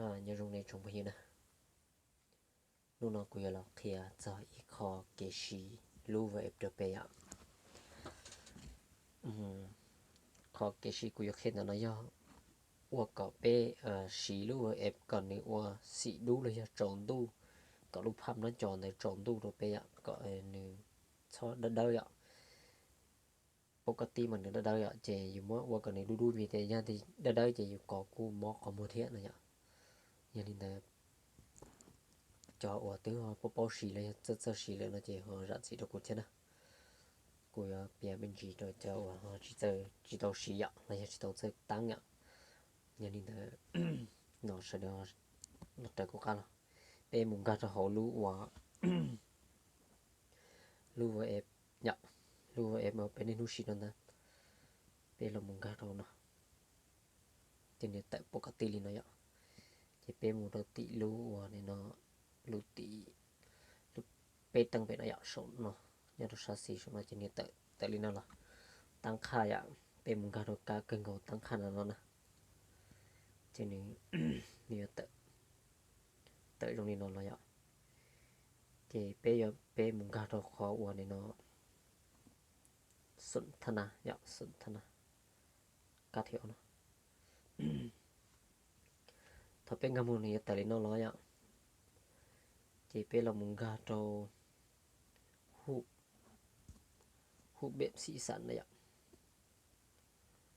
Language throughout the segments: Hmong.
Nyob zoo nej tsoom phooj ywg na, hnub no kuv yuav los qhia txog ib qho kev siv lub Wave App rau peb yom. Qhov kev siv kuv yuav qhia ntawm no yog ua kom peb siv lub Wave App kom nws ua xim dub los yog tsaus ntuj, kom lub phaj nyob co ntawd tsaus ntuj rau peb yom, kom nws txhob dawb dawb yom. Pab kab tij mas nws dawb dawb yom, ces yus muab ua kom nws dub dub vim tias yog dawb dawb ces yus kov kuj mob qhov muag thiab no yom. Yog li ntawd, cov uas twb ho paub paub siv los yog txawj txawj siv lawm no ces ho zam txim rau kuv thiab na. Kuv yuav piav me ntsis rau cov uas ho tsis txawj, tsis tau siv yom los yog tsis tau txawj tab yom. Yog li ntawd, no sawv daws los raws kuv qab los, peb mus nkag rau hauv lub uas lub Wave App yom, lub Wave App uas peb niaj hnub siv no ntag. Peb los mus nkag rau no, ces nws tawm pab kab tij li no yom. Ces peb mus rau tim lub uas nim no, lub tim, lub peb teej pem no yom, saum no, nyob rau sab xis saum no ces nws tawm li no los, tab qhaj yom. Peb mus nkag rau kab kawg nkaus tab qhaj no no na, ces nws, nws yuav tawm zoo li no los yom. Ces peb yuav, peb mus nkag rau qhov uas nim no, xom thab na yom, xom thab na, kab thib ob no. Thaum peb nkag mus nws yuav tawm li no los yom. Ces peb los mus nkag rau hub, hub peb xim xam na yom,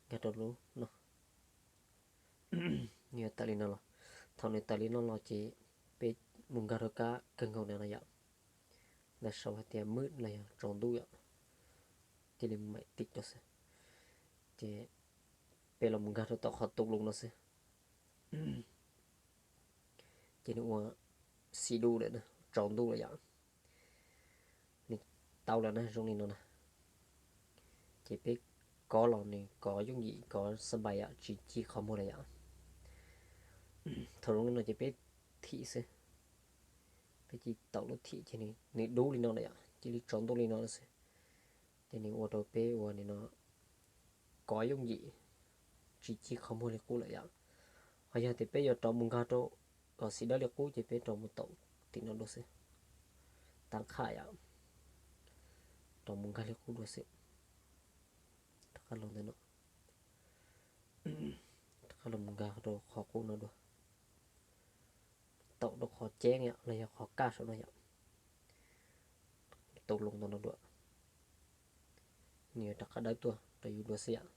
nkag rau lub no, nws yuav tawm li no los. Thaum nws tawm li no los ces peb mus nkag rau kab kawg nkaus no no yom. Ntawd sau hais tias mub los yog tsaus ntuj yom, cia li maim tim rau xwb. Ces peb los mus nkag rau tom qhov tus lus no xwb, ces nws ua xim dub lawm, tsaus ntuj lawm yom. Nws tau lawm na, zoo li no na. Ces peb kov los nws kov yooj yim, kov xab npais yom, tsis ci qhov muag lawm yom. Thaum zoo li no ces peb thim xwb, peb cia li taus lub thim ces nws dub li no lawm yom, cia li tsaus ntuj li no lawm xwb. Ces nws ua rau peb ua li no, kov yooj yim, tsis ci qhov muag li qub lawm yom. Ho yog tias peb yuav rov mus nkag rau kom xim dawb li qub ces peb rov mus taus tim no dua xwb, tab qhaj yom, rov mus nkag li qub dua xwb. Rov qab los ntawm no, rov qab los mus nkag rau qhov qub no dua, taus rau qhov ceeb yom los yog qhov kaj saum no yom, tus lus ntawm no dua, nws yuav rov qab dawb tuaj rau yus dua xwb yom.